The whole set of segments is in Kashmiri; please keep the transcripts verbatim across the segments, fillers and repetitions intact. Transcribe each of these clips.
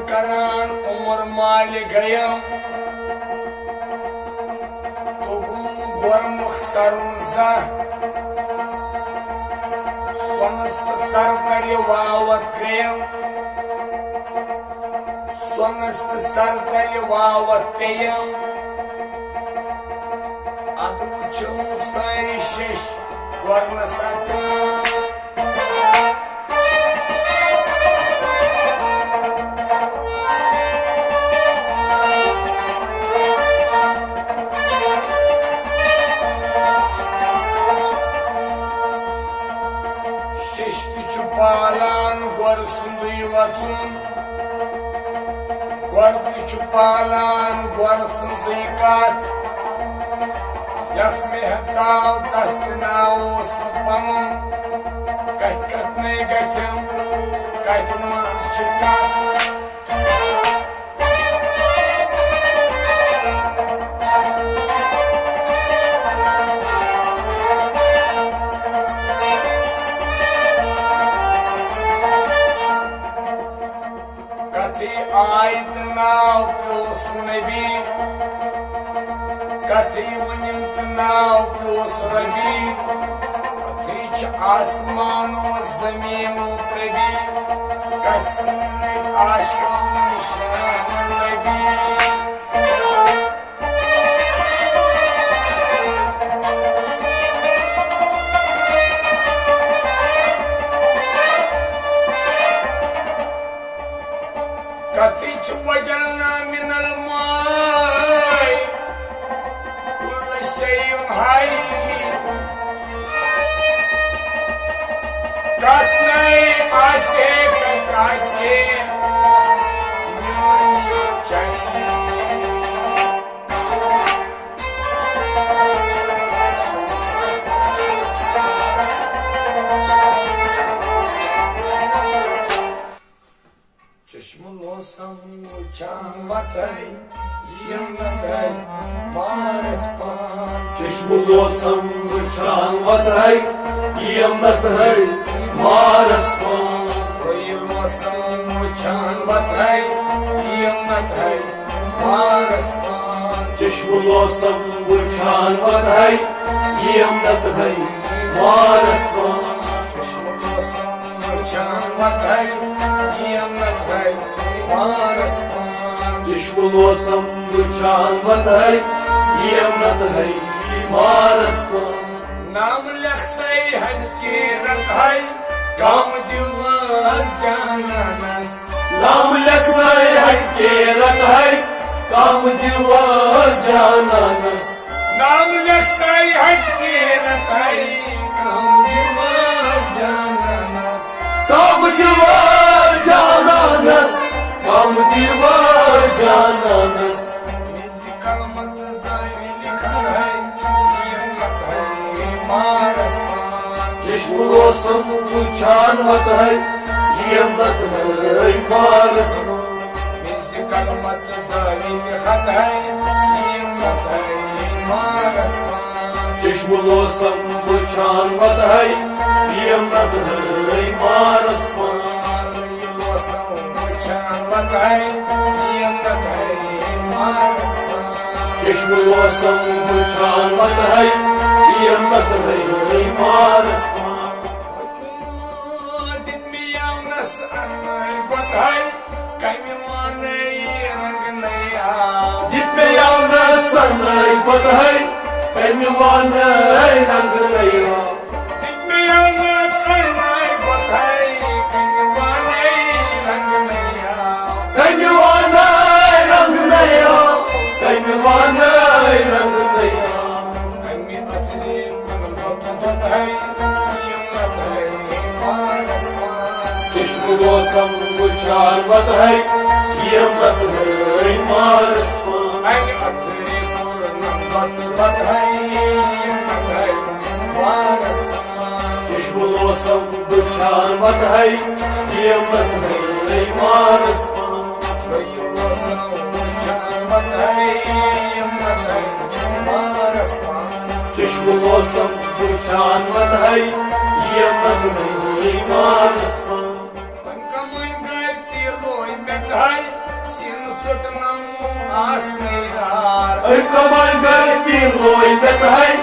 کران عمر مالہِ گیم، توٚگُم گۄرمُخ سرُن زانٛہہ۔ سۄنس تہٕ سر تلہِ واوتھ گیم، سۄنس تہٕ سر تلہِ واوتھ پیٚیم۔ ادٕ وٕچھِم سٲری شیٚش گۄرنہٕ سا کٲم۔ شیٚش تہِ چھُ پالان گۄرٕ سُنٛدُے وَژُن، گۄرٕ تہِ چھُ پالان گۄرٕ سٕنٛزٕے کَتھ۔ یَس مےٚ ہیژاو تَس تہِ ناو اوس نہٕ پَنُن، کَتھِ کَتھِ نے گژھٮ۪م، کَتھِ منٛز چھِ کَتھ۔ کتھٕے آیہِ تہٕ ناو پیوس نبی، کتھٕے ؤنِم تہٕ ناو پیوس ربی۔ کتھٕے چھِ آسمان و زمین و پربی، کتھِ سۭتۍ عاشقن نشان لبی۔ کتھٕے چھِ وجلنا من الماء كل شيء حي۔ کتھ نے آسہِ، کتھ آسہِ میون چین۔ چشمہٕ لوسم وٕچھان وتھے، یِم نتھے مارس پان۔ چشمہٕ لوسم وٕچھان وتھے، یِم نتھے مارس پان۔ رُیہِ لوسم وٕچھان وتھے، یِم نتھے مارس پان۔ چشمہٕ لوسم وٕچھان وتھے، یِم نتھے مارس پان۔ چشمہٕ لوسم وٕچھان وتھے، یِم نتھے مارس پان۔ چشمہٕ لوسم وٕچھان وتھے، یِم نتھے مارس پان۔ نام لیکھ سا ہتہِ رتھے، کم دِوس جانانس۔ نام لیکھ سا ہتہِ رتھے، کم دِوس جانانس۔ نام لیکھ سا ہتہِ رتھے، کم دِوس جانانس۔ کم دِوس جانانس، کم دِوس جانانس۔ مےٚ زِ کلمہٕ تہٕ زٲوِلہِ خطہے، یِم نتھے مارس پان۔ چشمہٕ لوسم وٕچھان وتھے، یِم نتھے مارس پان۔ مےٚ زِ کلمہٕ تہٕ زٲوِلہِ خطہے، یِم نتھے مارس پان۔ چشمہٕ لوسم وٕچھان وتھے، یِم نتھے مارس پان۔ یہِ لوسم وٕچھان وتھے، یِم نتھے مارس پان۔ چشمہٕ لوسم وٕچھان وتھے، یِم نتھے مارس پان۔ دِتۍ مےٚ یونس اننٲوۍ بۄتھے، کمہِ وانَے رنٛگ نَے آو۔ دِتۍ مےٚ یونس اننٲوۍ بۄتھے، کمہِ وانَے رنٛگ نَے آو۔ دِتۍ مےٚ یونس اننٲوۍ بۄتھے، کمہِ وانَے رنٛگ نَے آو۔ کمہِ وانَے رنٛگ نَے آو، کمہِ وانَے رنٛگ نَے آو۔ اَمہِ اَتھٕ کُن لوٚت لوٚت ہے، یِم لوٚت ہے پانَس پان۔ چشمہٕ لوسم وٕچھان وَتہٕ ہے، یِم لوٚت ہے پانَس پان۔ اَمہِ اَتھٕ کُن لوٚت لوٚت ہے، یِم لوٚت ہے پانَس پان۔ چشمہٕ لوسم وٕچھان وَتہٕ ہے، یِم لوٚت ہے پانَس پان۔ چشمہٕ لوسم وٕچھان وَتہٕ ہے، یِم لوٚت ہے پانَس پان۔ وۄنۍ کَمٲے گَرِ تہِ لوے مےٚ تہٕ ہے، أمۍ کمن گرٕ کِنۍ لوے مےٚ تہے،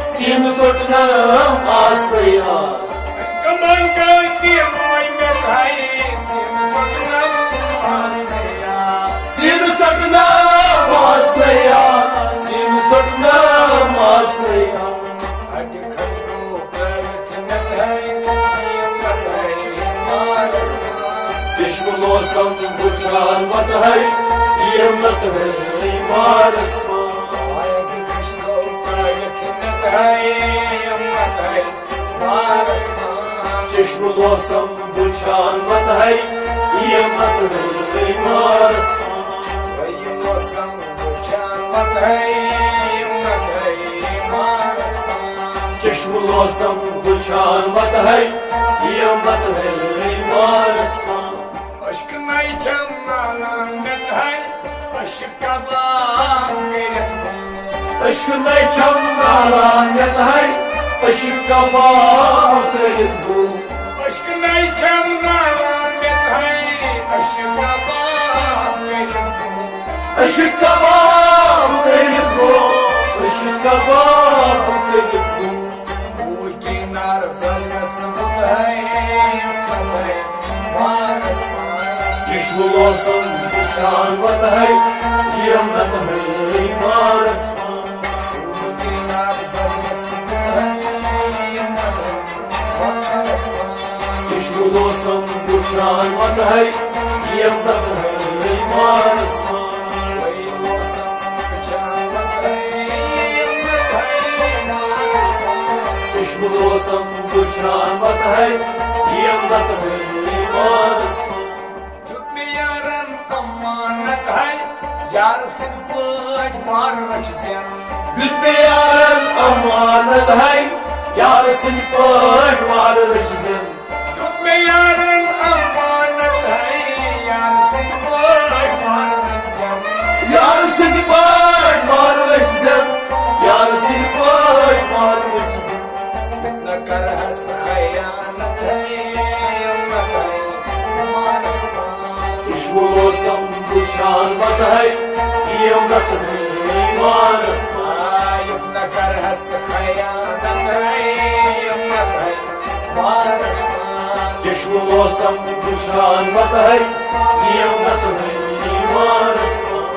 سیٖنہٕ ژوٚٹنم آسنہٕ یار۔ أمۍ کمن گرٕ کِنۍ لوے مےٚ تہے، سیٖنہٕ ژوٚٹنم آسنہٕ یار۔ سیٖنہٕ ژوٚٹنم آسنہٕ یار، سیٖنہٕ ژوٚٹنم آسنہٕ یار۔ اَڈِ کھنٛڈو پرٛٲوِتھ مےٚ تھٲے، یِم مےٚ تھٲے مارس منٛز۔ چشمہٕ لوسم وٕچھان وتہٕ ہے، یِم مےٚ تھٲے مارس منٛز۔ اَڈِ کھنٛڈو پرٛٲوِتھ مےٚ تھٲے، یِم مےٚ تھٲے مارس منٛز۔ چشمہٕ لوسم وٕچھان وتہٕ ہے، یِم مےٚ تھٲے مارس منٛز۔ وۄنۍ یہِ موسم وٕچھان وتہٕ ہے، یِم مےٚ تھٲے مارس منٛز۔ چشمہٕ لوسم وٕچھان وتہٕ ہے، یِم مےٚ تھٲے مارس منٛز۔ عشقہٕ نَے چھَم نالان مےٚ تہے، عشق کباب کٔرِتھ گوٚو۔ عشقہٕ نَے چھَم نالان مےٚ تہے، عشق کباب کٔرِتھ گوٚو۔ عشقہٕ نَے چھَم نالان مےٚ تہے، عشق کباب کٔرِتھ گوٚو۔ عشق کباب کٔرِتھ گوٚو، عشق کباب کٔرِتھ گوٚو۔ بوٗ کِنار زنگس منٛز ہے، منٛز ہے، مارس منٛز۔ چشمہٕ لوسم وٕچھان وتہٕ ہے، یِم نتہٕ ہے مارس منٛز۔ بوٗ کِنار زنگس منٛز ہے، منٛز ہے، مارس منٛز۔ چشمہٕ لوسم وٕچھان وتہٕ ہے، یِم نتہٕ ہے مارس منٛز۔ وۄنۍ موسم وٕچھان وتہٕ ہے، یِم نتہٕ ہے مارس منٛز۔ چشمہٕ لوسم وٕچھان وتہٕ ہے، یِم نتہٕ ہے مارس منٛز۔ دیُت مےٚ یارن امانت ہے، یار سٕنٛدۍ پٲٹھۍ وارٕ رٔچھۍ زٮ۪ن۔ دیُت مےٚ یارن امانت ہے، یار سٕنٛدۍ پٲٹھۍ وارٕ رٔچھۍ زٮ۪ن۔ دیُت مےٚ یارن امانت ہے، یار سٕنٛدۍ پٲٹھۍ وارٕ رٔچھۍ زٮ۪ن۔ یار سٕنٛدۍ پٲٹھۍ وارٕ رٔچھۍ زٮ۪ن، یار سٕنٛدۍ پٲٹھۍ وارٕ رٔچھۍ زٮ۪ن۔ نہ کرہس خیانت ہے، نہ کرہس مارس مان۔ چشمہٕ لوسم وٕچھان وتہٕ ہے، یِم نتہٕ ہے مارس مان۔ آ، یُتھ نہ کرہس ژٕ خیانت ہے، یِم نتہٕ ہے مارس مان۔ چشمہٕ لوسم وٕچھان وتہٕ ہے، یِم نتہٕ ہے مارس مان۔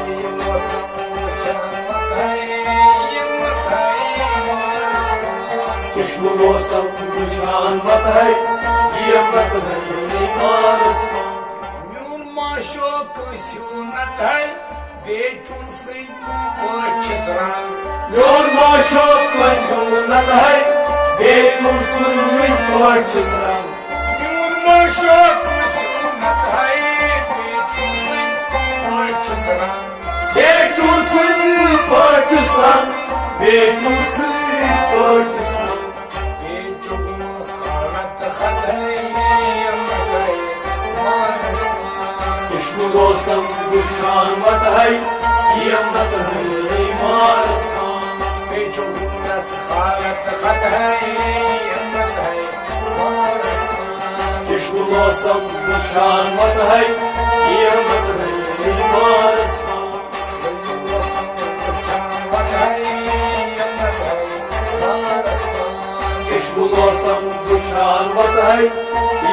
یہِ موسم وٕچھان وتہٕ ہے، یِم نتہٕ ہے مارس مان۔ چشمہٕ لوسم وٕچھان وتہٕ ہے، یِم نتہٕ ہے مارس مان۔ میون معشوق کٲنٛسہِ ہُنٛد نتہٕ ہے، بیٚیہِ چون سٕنٛدۍ پٲٹھۍ چھِس رنٛگ۔ میون معشوق کٲنٛسہِ ہُنٛد نتہٕ ہے، بیٚیہِ چون سٕنٛدۍ پٲٹھۍ چھِس رنٛگ۔ میون معشوق کٲنٛسہِ ہُنٛد نتہٕ ہے، بیٚیہِ چون سٕنٛدۍ پٲٹھۍ چھِس رنٛگ۔ بیٚیہِ چون سٕنٛدۍ پٲٹھۍ چھِس رنٛگ، بیٚیہِ چون سٕنٛدۍ پٲٹھۍ چھِس رنٛگ۔ بیٚیہِ چُھس حالت خطے مگر مارس مان۔ چشمہٕ لوسم وٕچھان وتہٕ ہے، یِم نتہٕ ہے مارس مان۔ بیٚیہِ چُھس حالت خطے مگر مارس مان۔ چشمہٕ لوسم وٕچھان وتہٕ ہے، یِم نتہٕ ہے مارس مان۔ چشمہٕ لوسم وٕچھان وتہٕ ہے،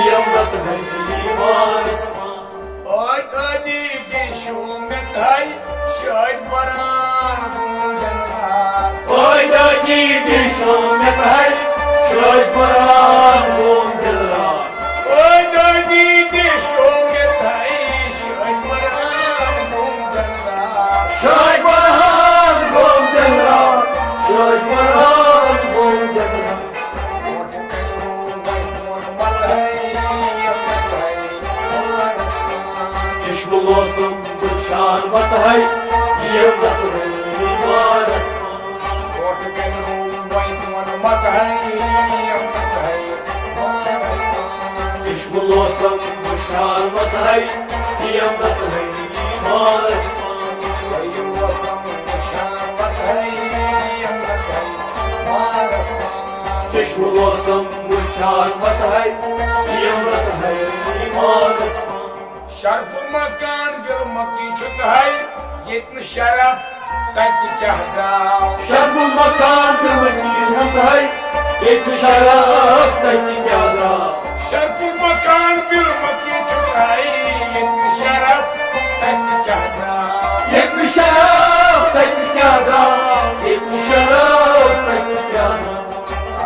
یِم نتہٕ ہے مارس مان۔ ٲدۍ ٲدی بیشو مےٚ تہے، شٲدۍ پران گوم دلدار۔ ٲدۍ ٲدی بیشو مےٚ تہے، شٲدۍ پران گوم دلدار۔ ٲدۍ ٲدی بیشو مےٚ تہے، شٲدۍ پران گوم دلدار۔ شٲدۍ پران گوم دلدار، شٲدۍ پران گوم دلدار۔ برونٛٹھ کنہِ روٗد وۄنۍ کُن وتہٕ ہے، وتہٕ ہے مارس مان۔ چشمہٕ لوسم وٕچھان وتہٕ ہے، یِم نتہٕ ہے مارس مان۔ برونٛٹھ کنہِ روٗد وۄنۍ کُن وتہٕ ہے، وتہٕ ہے مارس مان۔ چشمہٕ لوسم وٕچھان وتہٕ ہے، یِم نتہٕ ہے مارس مان۔ وۄنۍ یہِ موسم وٕچھان وتہٕ ہے، وتہٕ ہے مارس مان۔ چشمہٕ لوسم وٕچھان وتہٕ ہے، یِم نتہٕ ہے مارس مان۔ شرف مکان بِل مکی چھُ تہے، ییٚتہِ نہٕ شرف تَتہِ کیٛاہ درٛاو؟ شرف المکان تہٕ مدیٖنہٕ ہُنٛد ہے، ییٚتہِ نہٕ شرف تَتہِ کیٛاہ درٛاو؟ شرف المکان بالمکی چھُ تۄہہِ، ییٚتہِ نہٕ شرف تَتہِ کیٛاہ درٛاو؟ ییٚتہِ نہٕ شرف تَتہِ کیٛاہ درٛاو؟ ییٚتہِ نہٕ شرف تَتہِ کیٛاہ درٛاو؟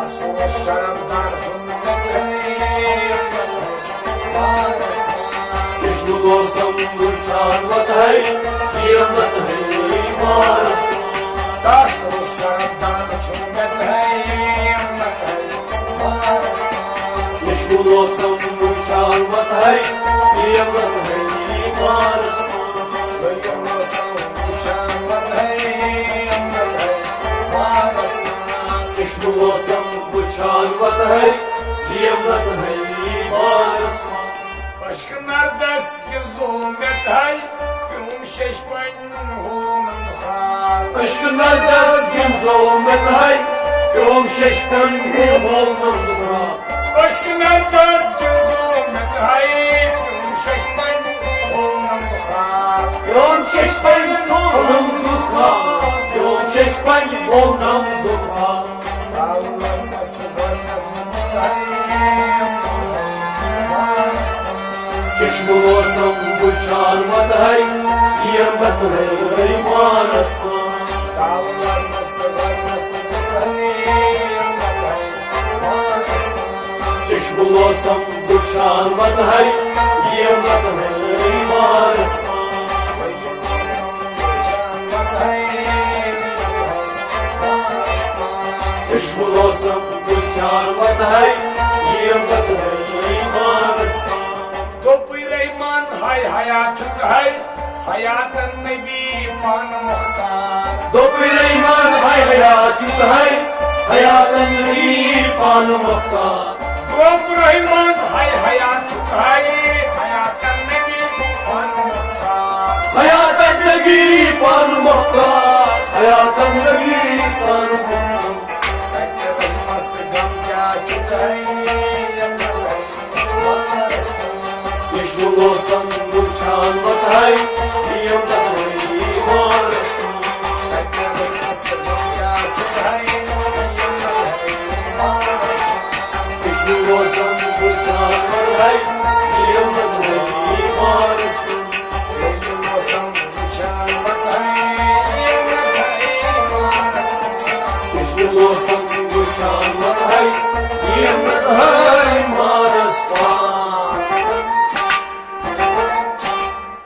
تَس اوس شرف دار چھُنہٕ مےٚ تۄہہِ بارس منٛز۔ چشمہٕ لوسم وٕچھان وۄتہٕ ہے، قیامت ہے بارس منٛز۔ تَس اوس شرف دار چھُنہٕ مےٚ تۄہہِ بارس منٛز۔ چشمہٕ لوسم وٕچھان وۄتہٕ ہے، قیامت ہے بارس منٛز۔ دوٚیِم موسم وٕچھان وۄتہٕ ہے بارس منٛز۔ چشمہٕ لوسم وٕچھان وۄتہٕ ہے، قیامت ہے بارس منٛز۔ عشق نردس کہِ ظلمت ہے پیوم ششپن ہونن خال۔ عشق نردس کہِ ظلمت ہے پیوم ششپن ہونن خال۔ عشق نردس کہِ ظلمت ہے پیوم ششپن ہونن خال۔ پیوم ششپن ہونن خال۔ پیوم ششپن ہونن خال۔ داوود مست گۄڈنس ہے چشمہٕ لوسم وٕچھان وۄتہٕ ہے، قیامت ہے بارس منٛز۔ داوود مست گۄڈنس ہے چشمہٕ لوسم وٕچھان وۄتہٕ ہے، قیامت ہے بارس منٛز۔ چشمہٕ لوسم وٕچھان وۄتہٕ ہے، قیامت ہے بارس منٛز۔ دوٚپُے رحمان ہاے حیات چھُکھ ہاے، حیاتن نبی پانہٕ مختار۔ دوٚپُے رحمان ہاے حیات چھُکھ ہاے، حیاتن نبی پانہٕ مختار۔ دوٚپ رحمان ہاے حیات چھُکھ ہاے، حیاتن نبی پانہٕ مختار۔ حیاتن نبی پانہٕ مختار، حیاتن نبی پانہٕ مختار۔ تَتہِ رحمس غم کیٛاہ چھُکھ ہاے، یَتھ بارس منٛز۔ چشمہٕ لوسم وٕچھان وۄتہٕ ہے، قیامت ہے بارس منٛز۔ تَتہِ رحمس غم کیٛاہ چھُکھ ہاے، یَتھ بارس منٛز۔ چشمہٕ لوسم وٕچھان وۄتہٕ ہے، قیامت ہے بارس منٛز۔ ییٚلہِ موسم وٕچھان وۄتہٕ ہے، یَتھ بارس منٛز۔ چشمہٕ لوسم وٕچھان وۄتہٕ ہے، قیامت ہے